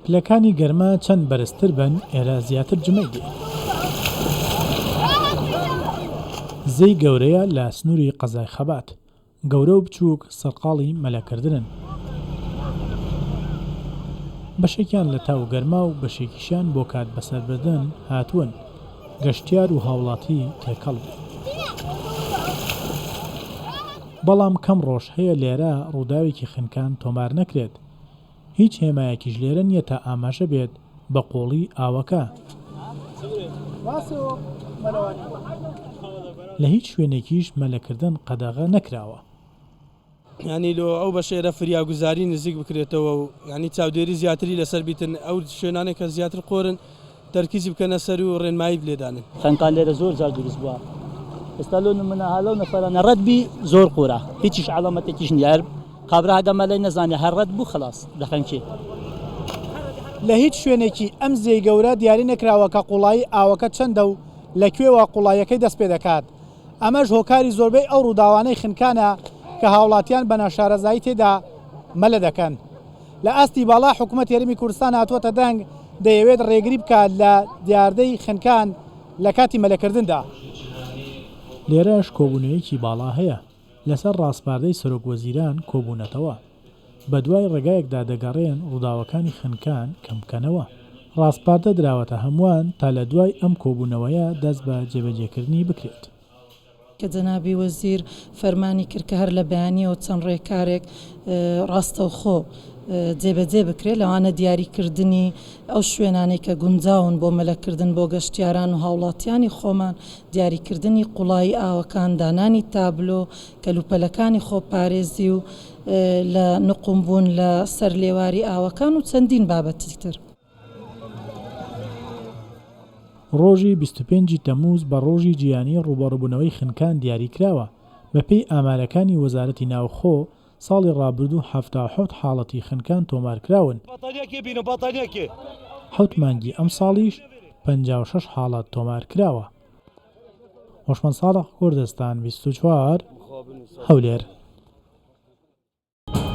پلەکانی گەرما چەند بەرزتر بن ئێرە زیاتر جمەی دێ. زێی گەورەیە لە سنووری قەزای خەبات. گەورە و بچووک سەرقاڵی مەلەکردنن. بەشێکیان لە تاو و گەرما و بەشێکیشیان بۆ کات بەسەربردن هاتوون. گەشتیار و هاوڵاتی تێکەڵ بوون. بەڵام کەم ڕۆژ هەیە لێرە ڕووداوێکی خنکان تۆمار نەکرێت. هیچ هێمایەکیش لێرە نییە تا ئاماژە بێت بە قووڵی ئاوەکە. لە هیچ شوێنێکیش مەلەکردن قەدەغە نەکراوە. یانی لۆ ئەو بەشێرە فریاگوزاری نزیک بکرێتەوە و یانی چاودێری زیاتری لەسەر بیتن ئەو شوێنانەی کە زیاتر قۆرن تەرکیزی بکەنە سەر و ڕێنمایی لێدانن. خنکان لێرە زۆر جار دروست بووە ئێستا لۆ نمونە ها لەو نەفەرانە ڕەت بی زۆر قورە هیچیش عەلامەتێکیش نیە هەر قابرا هەگە مەلای نەزانێ هەر ڕەت بوو خەلاس دەخنکێ. لە هیچ شوێنێکی ئەم زێی گەورە دیاری نەکراوە کە قوڵایی ئاوەکە چەندە و لە کوێوە قوڵاییەکەی دەست پێدەکات، ئەمەش هۆکاری زۆربەی ئەو ڕووداوانەی خنکانە کە هاوڵاتیان بە ناشارەزایی تێدا مەلە دەکەن. لە ئاستی باڵا حکومەتی هەرێمی کوردستان هاتووەتە دەنگ، دەیەوێت ڕێگری بکات لە دیاردەی خنکان لە کاتی مەلەکردندا. لێرەش کۆبوونەوەیەکی باڵا هەیە، لەسەر ڕاسپاردەی سەرۆک وەزیران کۆبوونەتەوە. بەدوای ڕێگایەکدا دەگەڕێن ڕووداوەکانی خنکان کەمبکەنەوە. ڕاسپاردە دراوەتە هەمووان تا لە دوای ئەم کۆبوونەوەیە دەست بە جێبەجێکردنی بکرێت. کە جەنابی وەزیر فەرمانی کرد کە هەر لە بەیانیەوە چەند ڕێکارێک ڕاستەوخۆ جێبەجێ بکرێت، لەوانە دیاریکردنی ئەو شوێنانەی کە گونجاون بۆ مەلەکردن بۆ گەشتیاران و هاوڵاتیانی خۆمان، دیاریکردنی قوڵایی ئاوەکان، دانانی تابلۆ، کەلوپەلەکانی خۆپارێزی و لە نقومبوون لە سەر لێواری ئاوەکان و چەندین بابەتی تر. ڕۆژی 25 ی تەمووز بە ڕۆژی جیهانیی ڕووبەڕووبوونەوەی خنکان دیاریکراوە، بەپێی ئامارەکانی وەزارەتی ناوخۆ، ساڵی ڕابردوو 77 حاڵەتی خنکان تۆمارکراون، حەوت مانگی ئەمساڵیش 56 حاڵەت تۆمارکراوە. هۆشمەند ساڵح، کوردستان 24، هەولێر.